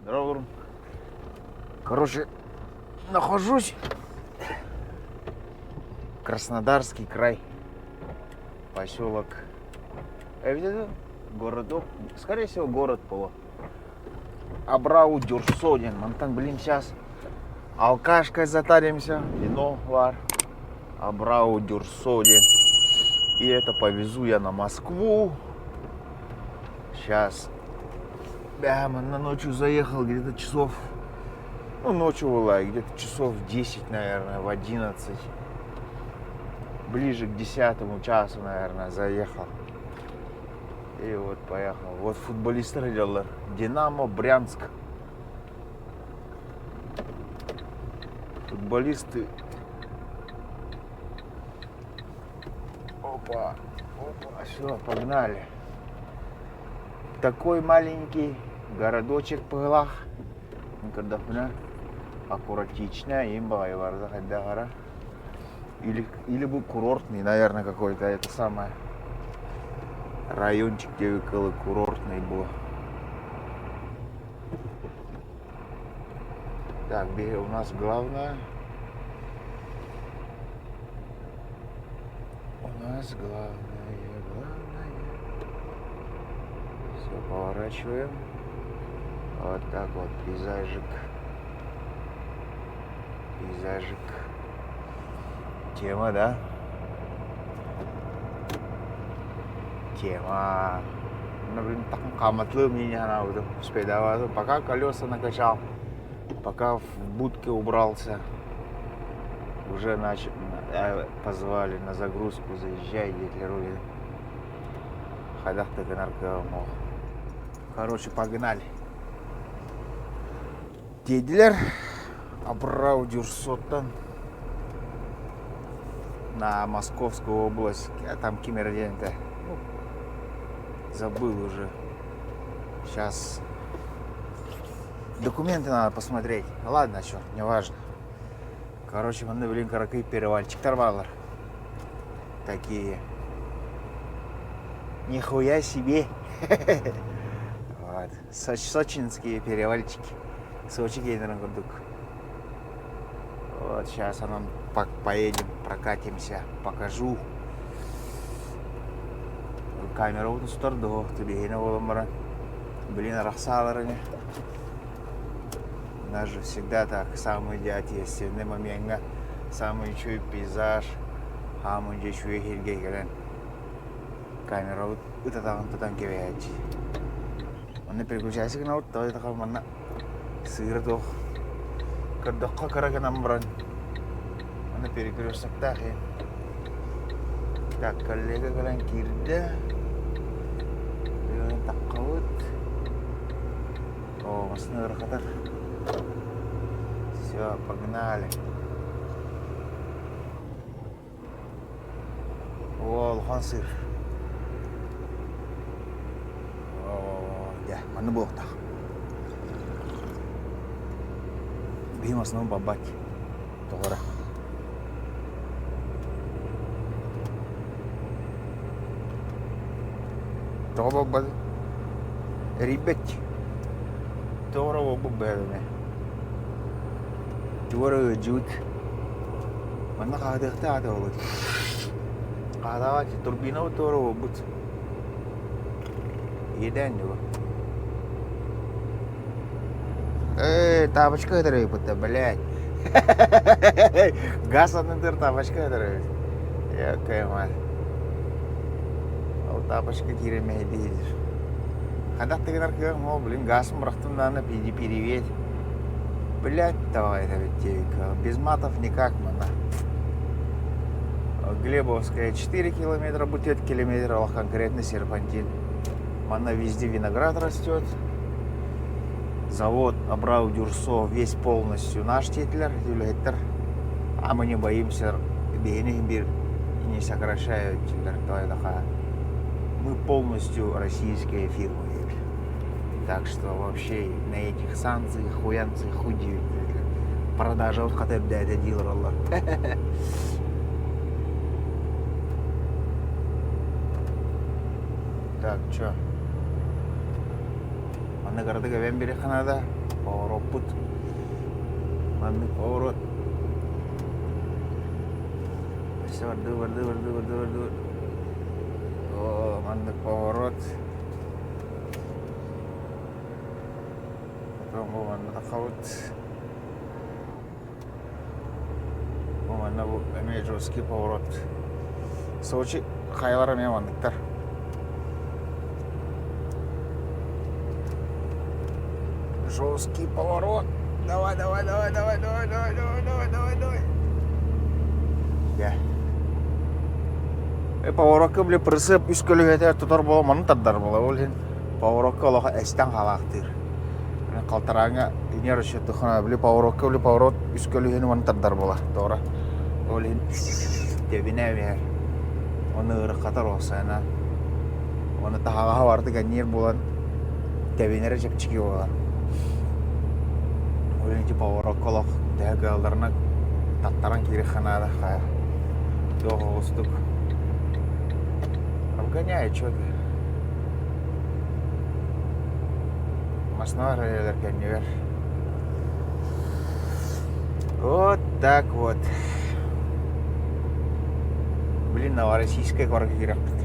Здорово, Короче, нахожусь Краснодарский край, поселок. А городок, скорее всего, город было. Абрау Дюрсо диэн. Мантан, блин, сейчас алкашкой затаримся, вино бар. Абрау Дюрсо диэн. И это повезу я на Москву. Сейчас. Бля, на ночью заехал где-то часов ну, ночью была, где-то часов 10, наверное, в 11. Ближе к 10 часу, наверное, заехал. И вот поехал. Вот футболисты делали. Динамо Брянск. Футболисты. Опа, опа, все, погнали. Такой маленький городочек быһыылаах. Көрдөхпүнэ аккуратичная, им баҕайы барда хайдах Или, или был курортный, наверное, какой-то, это самое. Райончик диэки курортный был. Так, у нас главное. У нас главное, главное. Все, поворачиваем. Вот так вот, пейзажик. Пейзажик. Тема, да? Тема. Ну, блин, так каматлы мне надо успеть Пока колеса накачал, пока в будке убрался, уже начал, э, позвали на загрузку, заезжай, диэтилэр Хайдах да гынар Короче, погнали. Диэдилэр Абрау Дюрсоттан на Московскую область, а там ким эрэ ну, забыл уже. Сейчас документы надо посмотреть. Ладно, что, не важно. Короче, манна блин кыракый перевальчиктар бааллар. Такие. Нихуя себе. Вот. Сочинские перевальчики. Сочи курдук. Вот сейчас онон поедем, прокатимся, покажу. Камера устар дуо, түбэһинэ буолан баран. Блин, арахсаалар ини. У нас же всегда так, самый ответственный момент, самый үчүгэй пейзаж, хаамын дьэ үчүгэй сиргэ кэлэн камерабыт ытатаҕын тутан кэбиһээччи. Онно переключайся гынабыт, тоҕо манна сыыра туох көрдөххө кыра гынан баран манна перекрестоктаах иһин. Так, коллега кэлэн киирдэ. Таххабыт. О, массыына ыарахатар. Все, погнали. О, улахан сыр. О, дьэ, манна буолуохтаах. Биһи массыынабын барбат. Тоҕо Тоҕо буолбат? Эрийбэт. Тоҕо эрэ буолбут бэйэбинэ. Тугу эрэ ыалдьыбыт. Манна хаһытыахтаах этэ буолуо. Хаһытаабат турбинабыт туора буолбут. Иэдээн дьэ бу. Ээ, тапочка ытырыйбыта, блядь. Газ анныгар тапочка ытырыйбыт. Ёккай Ол тапочка киирэн мэһэйдиир. Хайдах да гынар кыаҕым ол, блин, газын бырахтым даҕаны переветь. Блядь, давай это ведь без матов никак манна. Глебовская 4 километра, будет километр, ол конкретно серпантин. Манна везде виноград растет. Завод Абрау Дюрсо весь полностью наш диэтилэр, үлэһиттэр. А мы не боимся, биһини биир не сокращают Мы полностью российская фирма. Так что вообще на этих санкциях, хуянцы худеют. Продажа вот хотя бы это делала. Так, чё? Манна кыратык эбэн биэриэххэ наада. Повороппут. Маннык поворот. Өссө бардыы, бардыы, бардыы, бардыы, бардыы. Оо, маннык поворот. Потом бу манна таххабыт. Бу манна бу эмиэ жесткий поворот. Сочи хайалар эмиэ манныктар. Жесткий поворот. Давай, давай, давай, давай, давай, давай, давай, давай, давай, давай. Дьэ. Э, поворокка, били, прицеп үс көлүөһэтэ тутар буола маны тардар буола. Ол иһин поворокка олох эстэн хаалаахтыыр. Халтарааҥҥа иҥэр өссө били поворокка били поворот үс көлүөһэни маны тардар буола. Тоҕо Ол иһин тэбинэ эбиһэр. Оны ыарахатар уопсайынан. Оны таһаҕаһа бардык анньыыр буолан тэбинэрэ чэпчэки буолар. Ол иһин ити поворокка олох төһө кыалларынан таттаран киириэххэ наада хайа. Туох оҕустук. Обгоняй, чё ты? Массыыналар эрэлэр кэннигэр. Вот так вот. Блин, Новороссийскай куоракка киирэхпит.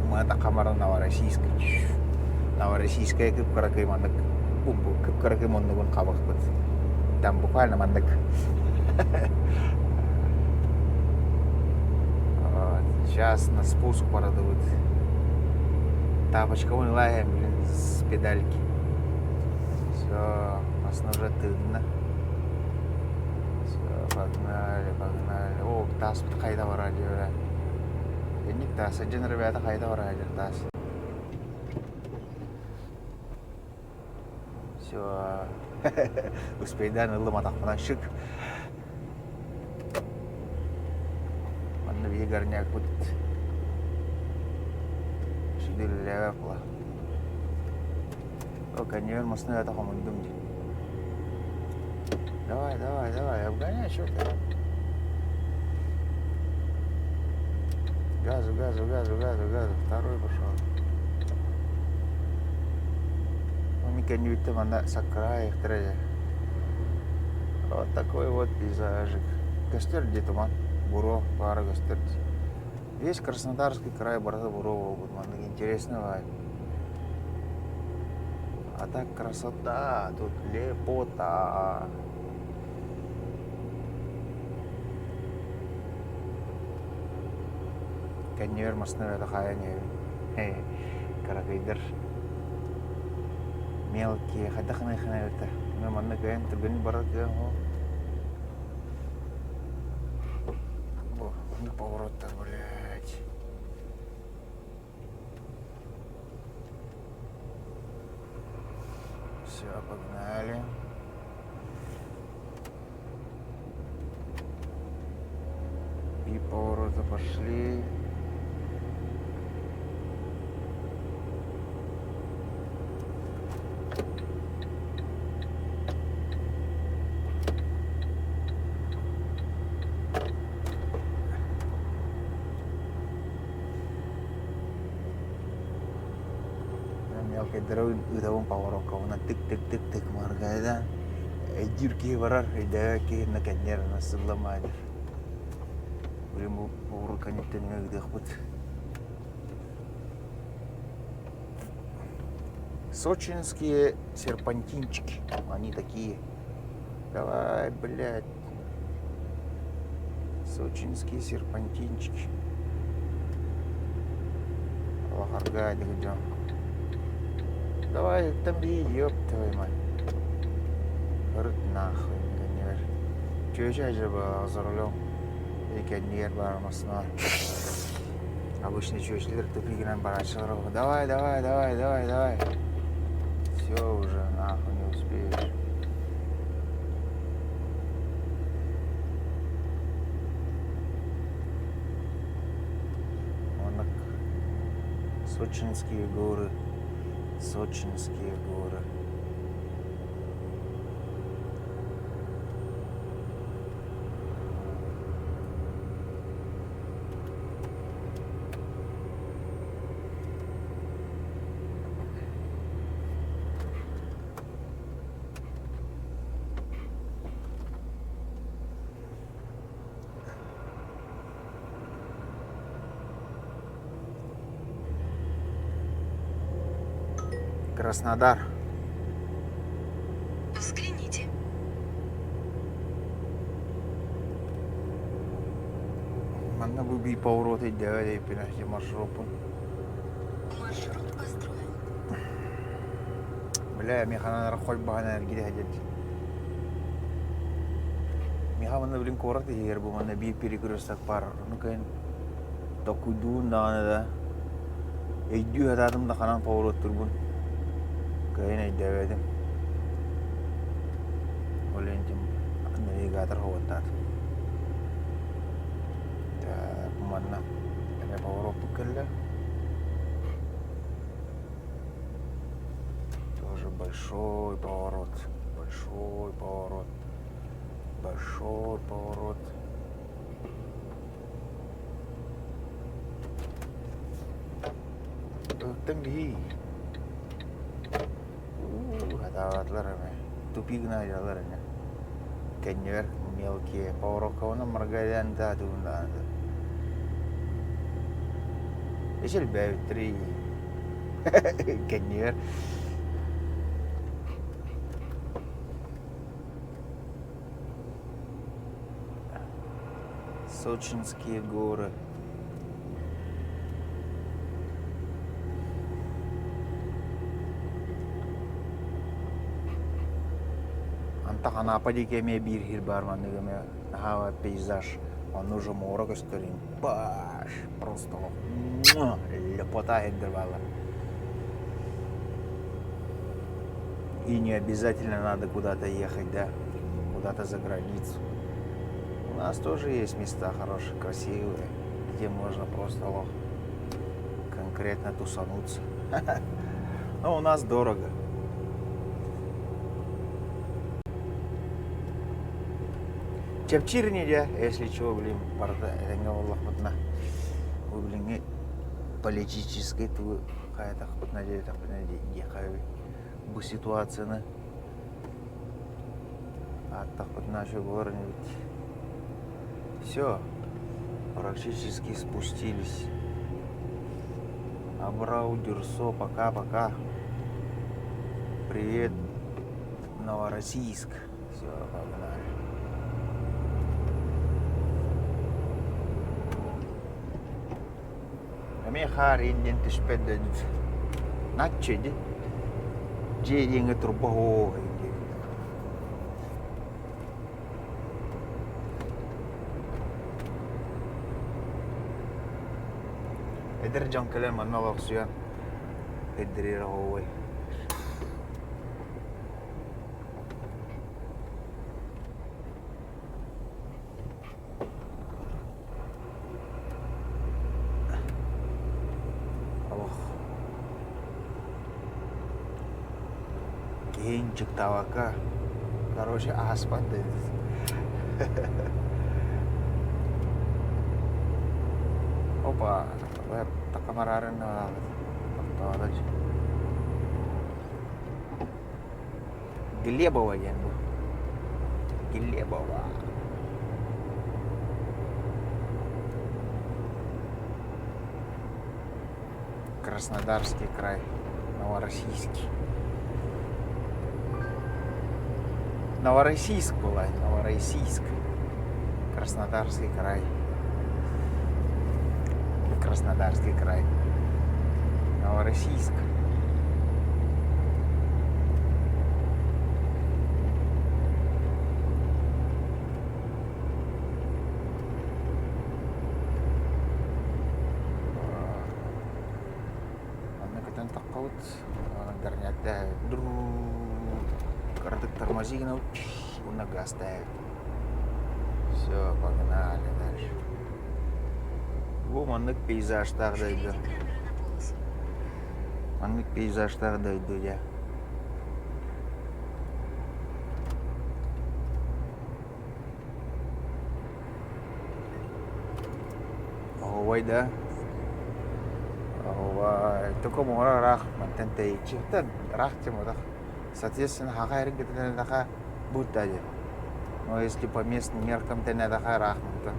Мыата хамара Новороссийскай. Новороссийскай кып-кыракый маннык кып-кыракый муннугун хабахпыт. Там буквально маннык. Вот. Сейчас на спуск продадут. Тапочка вон блин, с педальки. Все, массыына уже тыынна. Все, погнали, погнали. О, тааспыт хайда барар диэбэрэ. Инник таас, сылдьан ребята хайда барар таас. Все, успейдаан ыллым атахпынан шик. Манна биһи горнякпыт сүдүллээбэт була. О, конвейер массыына это хомуйдум дии. Давай, давай, давай, обгоняй, что ты? Газу, газу, газу, газу, газу. Второй пошел. Ну, кэннибиттэн манна саккыраайыктара дьэ. Вот такой вот пейзажик. Көстөр дии туман. Буруо баара көстөр дии. Весь Краснодарский край барыта буруо буолбут. Маннык интересно баҕайы. А так красота, тут лепота. Кэннибэр массыына бөҕөтө хаайан иһэбин. Кыракыйдар мелкие хайдах гыныаххына эбитэ. Мин манна кыайан түргэнник барар кыаҕым суох. Бу маннык повороттар, блядь. Все, погнали. И повороты пошли. Мелкайдары ыытабын повороккабына тык-тык-тык-тык маргайдан өйдүүр киһи барар, өйдөөбөт киһи на кэннигэр сылламаа диир. Блин, бу поворот кэнниттэн ыытыахпыт. Сочинские серпантинчики. Они такие. Давай, блядь. Сочинские серпантинчики. Алахарга идем. Давай, там ёб твою мать. Рыт нахуй, кэннигэр. Чүөчэ же была за рулем. И кэннигэр баар массыына. Обычно чүөчэлэр тупигынан барааччылар. Давай, давай, давай, давай, давай. Все уже, нахуй не успеешь. Маннык Сочинские горы, Сочинские горы. Краснодар. Взгляните. Манна бу биир поворот өйдөөбөт эбиппин маршруппун. Маршрут построен. Бля, механанара хойбаһан эргиде хадет. Миха манна билин куорат иһигэр бу манна биир перекресток бар. Ону кэлин токуйдуун даҕаны да өйдүү сатаатым да ханан повороттурбун кыайан өйдөөбөтүм. Ол иһин навигатор хоботтаатым. Так, манна эмэ повороппут кэллэ. Тоже большой поворот, большой поворот, большой поворот. Ыттан дии. Хатаабатылар эмэ. Тупик наадалар эмэ. Кэннибэр мелкие повороккабынан маргайдаан таатыбын даҕаны. Эс элбээбиттэрий. Кэннибэр Сочинские горы. Антах Анапа диэки эмиэ биир сир баар маннык эмиэ наһаа пейзаж. Онно уже муора көстөр баш просто лепота сирдэр бааллар. И не обязательно надо куда-то ехать, да, куда-то за границу. У нас тоже есть места хорошие, красивые, где можно просто лох конкретно тусануться. Но у нас дорого. Чэпчиир дьэ, если чего, блин, барыта этэҥҥэ буоллахпытына, бу билиҥҥи политическай тугу хайатахпытына диэтэхпинэ диэххэ бу ситуацияны ааттахпытына үчүгэй буолар инибит. Все, практически спустились. Абрау Дюрсо, пока-пока. Привет, Новороссийск. Все, погнали. Эмиэ хаар ииннин түспэт да наччы ди. Дьиэ диэҥҥэ турба һуох диэбит. Эдэр дьон кэлэн манна олохсуйан өйдөрүөр оһуобай. Олох киһи ынчыктаабакка, короче, ааспат да эбит. Опа, такамараарын тохтоото Глебова диэн бу. Глебова. Краснодарский край, Новороссийский. Новороссийск была, Новороссийск. Краснодарский край. Краснодарский край. Новороссийск. Манна көтөн таххабыт, горняктаа кыратык тормози гынабыт уонна газтаабыт. Все, погнали дальше. Бу маннык пейзажтаах дойду. Маннык пейзажтаах дойду дьэ. Оһуобай да оһуобай только муора ыраах мантан тэйиччи ыраах тем соответственно хаха эргитинэтэхэ будто диэн но если по местным меркам тэнэтэхэ ыраах мантан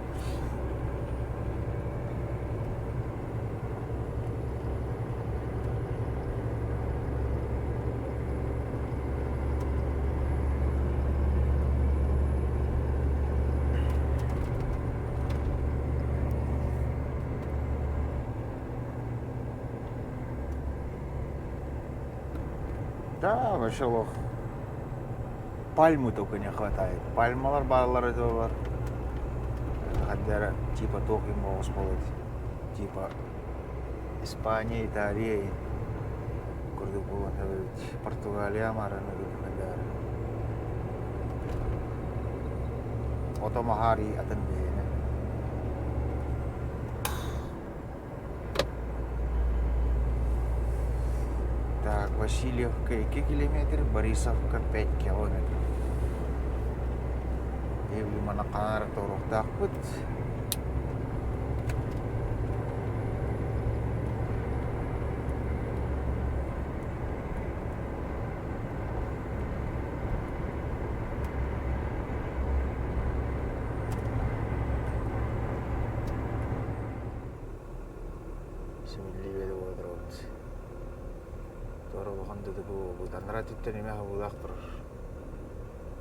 Да, вообще лох. Пальмы только не хватает. Пальмалар бааллар этэ олор. Хаддара типа туох им оҕус буолуой типа Испания, Италия курдук буолан эбит. Португалия маарыны курдук хаддара. Ото маһари атын бэйэни. Так, Васильевка 2 километр, Борисовка 5 километр. Евлимана хаара торуохтаахпыт. Симиллибэт буолан Туора улахан дыды буолбут. Анараа өттүттэн эмиэ хабыылаах турар.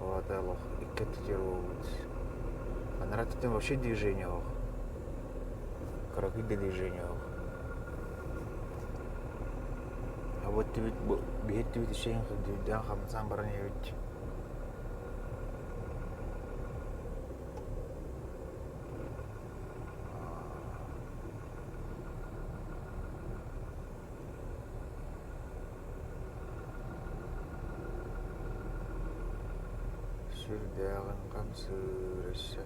Ол аата олох икки өттүтүгэр буолбут. Анараа өттүттэн вообще движение суох. Кыракый да движение суох. А вот өттүбүт биһи өттүбүт ишеин үрдээн хамсаан баран иһэбит. Сүрдээҕин хамсыыр өссө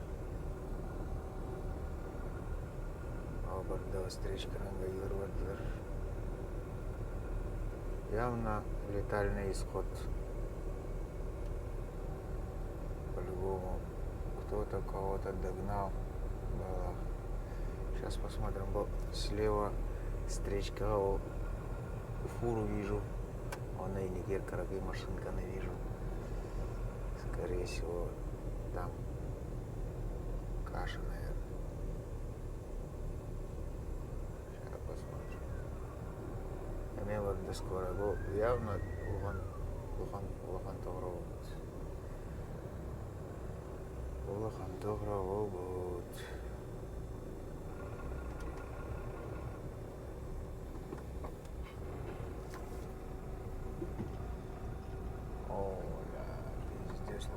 Барда встречканан гайылар бардылар. Явно летальный исход. По-любому кто-то кого-то догнал. Было. Сейчас посмотрим. Слева встречка ол фуру вижу. Он и нигер кыракый машинканы вижу. Скорее всего, там каша, наверное. Сейчас посмотрим. Эмиэ барда скоро. Бу явно улахан улахан улахан тоҕоро буолбут. Улахан тоҕоро буолбут. О, бля, пиздец,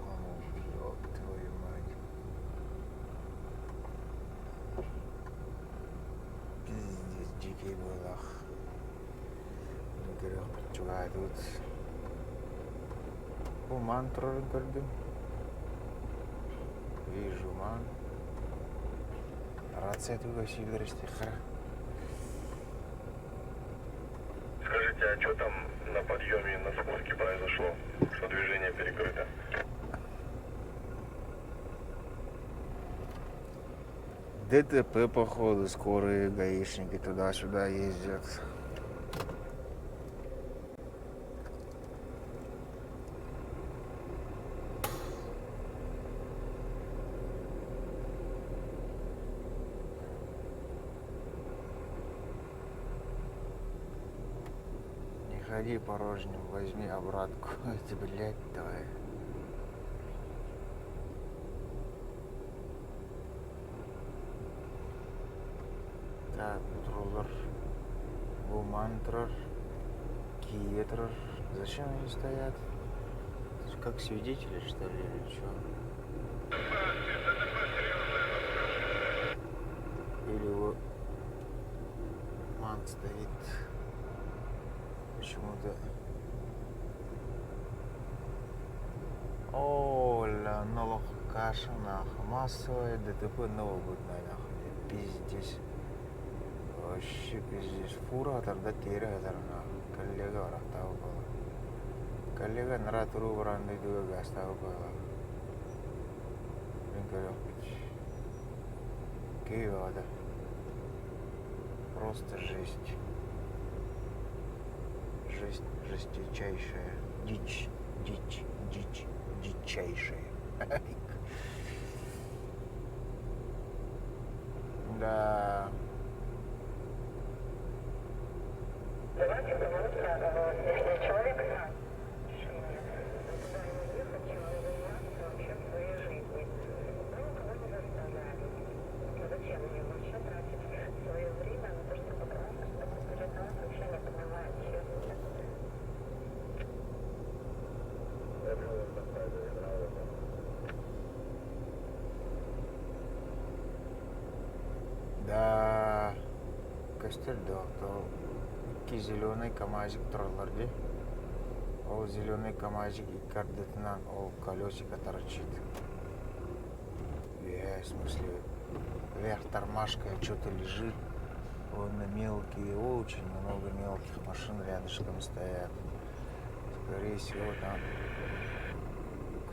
ёб твою мать. Пиздец, дикий быһыылаах. Көрүөхпүт чугаһаатыбыт. Бу маан турарын көрдүм. Вижу маан. Рация туга сиилэр истиэххэ. Скажите, а что там на подъеме и на спуске произошло, что движение перекрыто? ДТП, походу, скорые гаишники туда-сюда ездят. Не ходи порожним, возьми обратку. Это, блядь, давай. Так, тураллар. Бу маан турар. Кия турар. Зачем они стоят? Как свидетели, что ли, или что? Или вот ман стоит почему-то. Оля, налог каша нахуй. Массовое ДТП новогодное нахуй. Пиздец. Вообще пиздец. Фура тарда тиэрэ сытар нахуй. Коллега барахтаабыт буолар. Коллега анараа туруу баран дойдуга гаастаабыт буолар. Мин көрүөхпүт. Киһи бөҕөтө. Просто жесть. Жесть жесточайшая. Дичь, дичь, дичь, дичайшая. Да. Көстөр дуо? Икки зеленый камазик тураллар дии. Ол зеленый камазик икки ардытынан ол колесико торчит. Үөһээ, в смысле, вверх тормашкой что-то лежит. Вон мелкие, очень много мелких машин рядышком стоят. Скорее всего, там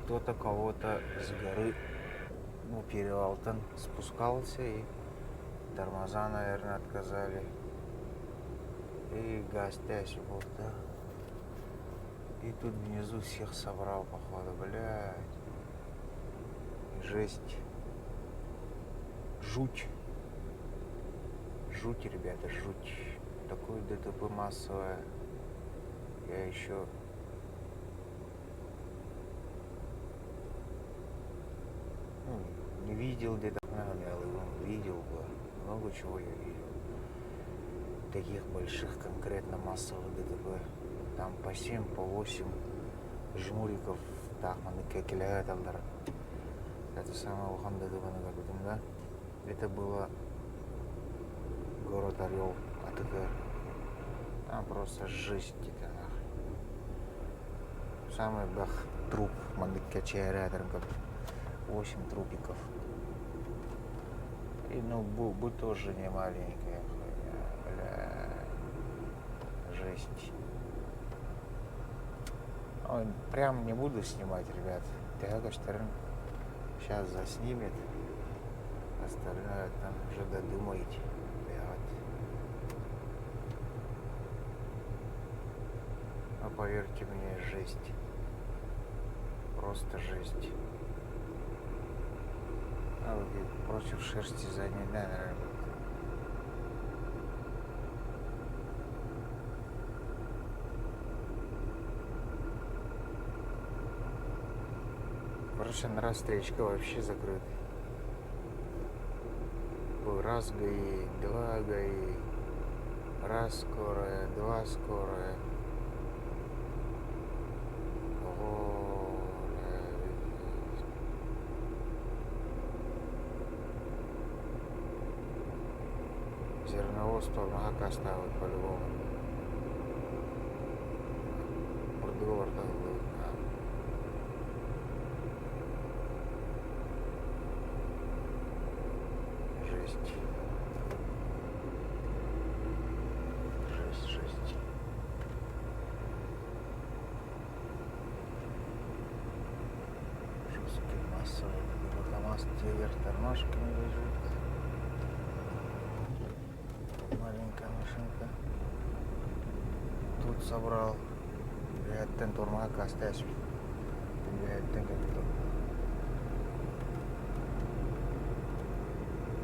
кто-то кого-то с горы, ну, перевалтан спускался и тормоза, наверное, отказали. И газ был, да. И тут внизу всех собрал, походу, блядь. Жесть. Жуть. Жуть, ребята, жуть. Такое ДТП массовое. Я еще ну, не видел где-то, видел бы. Много чего я видел. Таких больших конкретно массовых ДТП. Там по 7, по 8 жмуриков таах маннык кэккэлэһэ Это самое улахан ДТП көрбүтүм да. Это было город Орел, АТК. Там просто жесть это нахуй. Самый бах труп маннык как 8 трупиков. И ну бу, бу тоже не маленькая хуйня, бля. Жесть. Ой, прям не буду снимать, ребят. Сейчас заснимет. Остальное там уже додумаете. Ребят. Но поверьте мне, жесть. Просто жесть. А вот против шерсти задней, да, наверное. Короче, на встречка вообще закрыта. Раз ГАИ, два ГАИ, раз скорая, два скорая. О, Зерновоз тормоһа ставит по-любому. Бурдуга Жесть. Жесть, жесть. Жесткий массовый КамАЗ вверх тормашками лежит. Маленькая машинка. Тут собрал. Үөһэттэн тормоһа аккаастаан. Үөһэттэн как-то.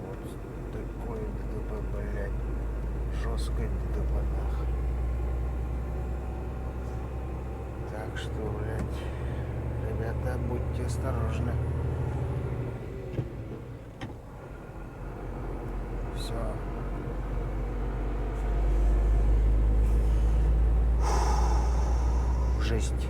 Вот такое ДТП, блядь. Жесткое ДТП, нахуй. Так что, блядь, ребята, будьте осторожны. Все. Жесть.